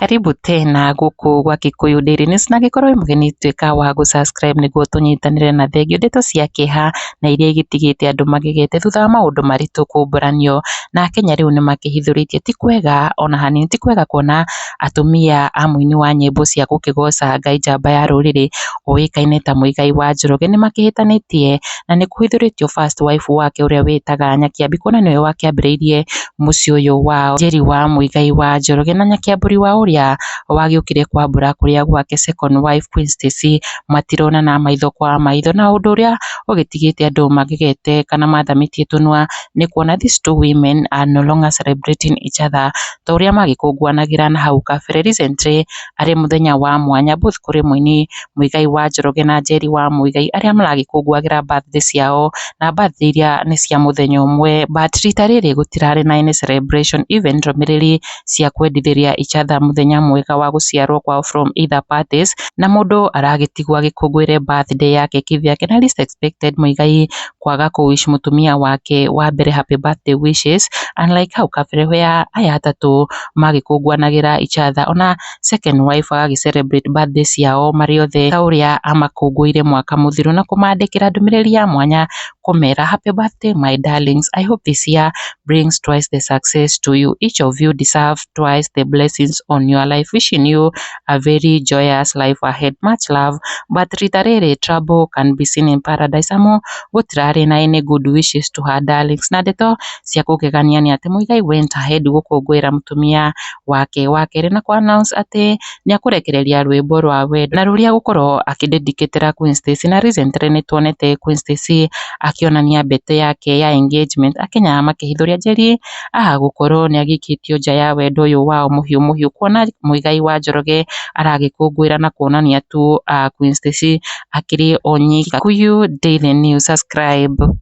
Karibu tena gũkũ gwa Kikuyu Daily News, na angĩkorwo wĩ mũgeni, tuĩka wa gũ-subscribe nĩguo tũnyitanĩre. Na thengio ndeto cia kĩeha na iria igĩtigĩte andũ magegete thutha wa maũndũ maritũ kumbũranio na Kenya rĩu nĩ makĩhithũrĩtie. Ti kwega ona hanini, ti kwega kuona atumia a mũini wa nyĩmbo cia gũkĩgoca Ngai, njamba ya rũrĩrĩ ũĩkaine ta Muigai wa Njoroge, nĩ makĩhĩtanĩtie, na nĩ kũhithũrĩtio first wife wake ũrĩa wĩtaga Nyakiambi, kuona nĩwe wakĩambĩrĩirie mũciĩ ũyũ wao. Njeri wa Muigai wa Njoroge na Nyakiambũri wa ũrĩa wagĩũkire kwambũra kũrĩa gwake second wife Queen Stacy matironana maitho kwa maitho, na ũndũ ũrĩa ũgĩtigĩte andũ magegete kana mathamĩtie tũnua nĩ kuona these two women are no longer celebrating each other ta ũrĩa magĩkũngũanagĩra na hau kabere. Recently arĩ mũthenya wa mwanya both kũrĩ mũini Muigai wa Njoroge na Njeri wa Muigai, arĩa maragĩkũngũagĩra birthday ciao, na birthday iria nĩ cia mũthenya ũmwe, but rita rĩrĩ gũtirarĩ na any celebration, even ndũmĩrĩri cia kwendithĩria each other mũthenya mwega wa gũciarwo kwao from either parties, na mũndũ aragĩtigwo agĩkũngũĩre birthday yake kivyake. Na least expected, Muigai kwaga kũ wish mũtumia wake wa mbere happy birthday wishes, unlike hau kabere where aya atatũ magĩkũngũanagĩra each other, ona second wife agagĩ celebrate birthday ciao marĩ othe ta ũrĩa amakũngũĩire mwaka mũthiru na kũmandĩkĩra ndũmĩrĩri ya mwanya kũmera, "Happy birthday, my darlings. I hope this year brings twice the success to you. Each of you deserve twice the blessings on your life. Wishing you a very joyous life ahead. Much love." But rita rĩrĩ trouble can be seen in paradise, amu gũtirarĩ na any good wishes to her darlings. Na ndeto cia kũgegania nĩ atĩ Muigai went ahead gũkũngũĩra mũtumia wake wa kerĩ na kũ announce atĩ nĩ akũrekereria rwĩmbo rwa wendo na rũrĩa gũkorwo akĩdedicatĩra Queen Stacy. Na recently nĩ tuonete Queen Stacy akĩonania mbete yake ya engagement, akenya makĩhithũria Njeri aha gũkorwo nĩ agĩikĩtio nja ya wendo ũyũ wao mũhiũ mũhiũ, kuona Muigai wa Njoroge aragĩkũngũĩra na kuonania tu Queen Stacy akĩrĩ o nyika. Kikuyu Daily News, subscribe.